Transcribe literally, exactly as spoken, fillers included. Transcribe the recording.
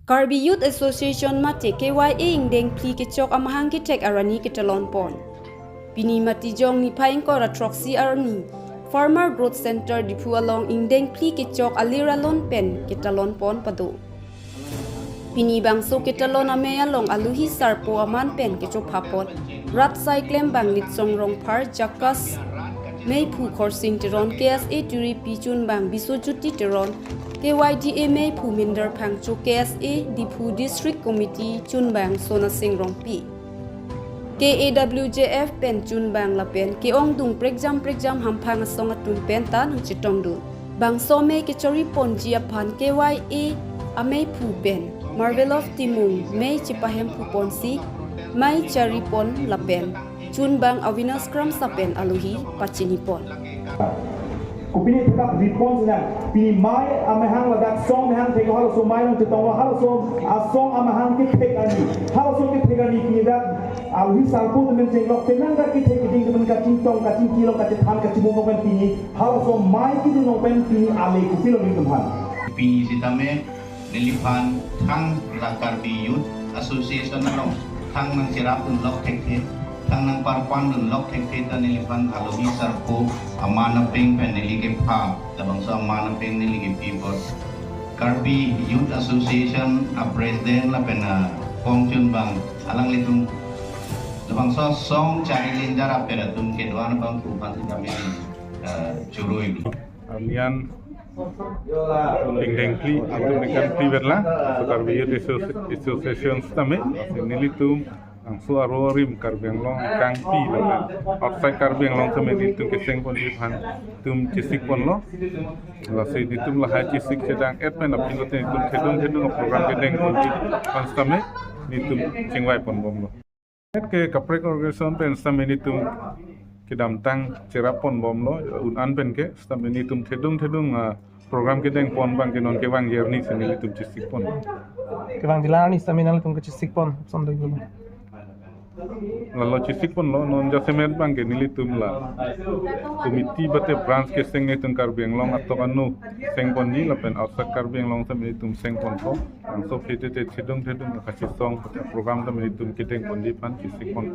Karbi Youth Association mate K Y A ingdeng phli kechok amahang kethek arni ketalon pon. Pini Matijong niphai ingkoi ra throksi arni Farmer Growth Center Diphu along ingdeng phli kechok alir alon pen ketalon pon pado. Pini bangso ketalon amei along aluhi sarpo aman pen kechopha pon. Rat sai klembang Litsong Rongphar, JACAS meiphu Khorsing Teron, K S A tiripi chunbang Biswajyoti Teron, K Y D A meiphu Minder Phangcho, K S A Diphu District Committee chunbang Sonasing Rongpi, K A W J F pen chunbang lapen ke-ongdung prekjam prekjam hamphang asong atum pen ta nangchetongdun. Bangso amei kechori ponji aphan K Y A ameiphu pen Marvelous Timung mei chepahemphu ponsi mei chari pon lapen chunbang Avinas Kramsa pen aluhi pachini pon. Kopine thekap ripon sinang, pini mei amahang ladak song amahang thek halaso mei nangchetonglo, halaso asong amahang kethek arni, halaso kethek arni pini dak aluhi sarpo atum pen chenglok penang dak kethek keding atum pen kachingtong kachingkilo kachethan kachimung pen pini halaso mei kedun pen pini ale kopilo nelitum aphan. Pini sitame neliphan thang la Karbi Youth Association along thang nangcherapdun lok thekthe, thang nangparpandun lok thekthe ta neliphan aluhi sarpo aman apeng pen neli kepha, labangso aman apeng neli kepi apot Karbi Youth Association a President lapen a kongchunbang alanglitum labangso song chari linjar apet atum kedo-an abangphu aphan sitame, eh, churui. Arni an ingdeng phli, atum ingdeng phli vetlang, so Karbi Youth Asso-, Association sitame, nelitum, angso aro arim Karbi Anglong kangpi lapen outside Karbi Anglong tame nelitum keseng ponji aphan itum chesik ponlo. Lasi nelitum lahai chesik chedang et pen aphi lote nelitum thedung thedung program kedeng ponji aphan sitame nelitum chingvai ponbomlo. Ke kaprek organization pen sitame nelitum kedamtang cherap ponbomlo, un an pen ke sitame nelitum thedung thedung, ah, program kedeng pon abang ke non kevang arni si nelitum chesik pon. Kevangji arni sitame nangtum kechesik pon, son doi gulo. Lalo chesik ponlo, non jasemet abang ke nelitum la committee mate branch keseng nelitum Karbi Anglong atok anu seng ponji lapen outside Karbi Anglong sitame nelitum seng ponpo. Angso phli te thedung thedung kachesong program sitame nelitum kedeng ponji aphan chesik pon.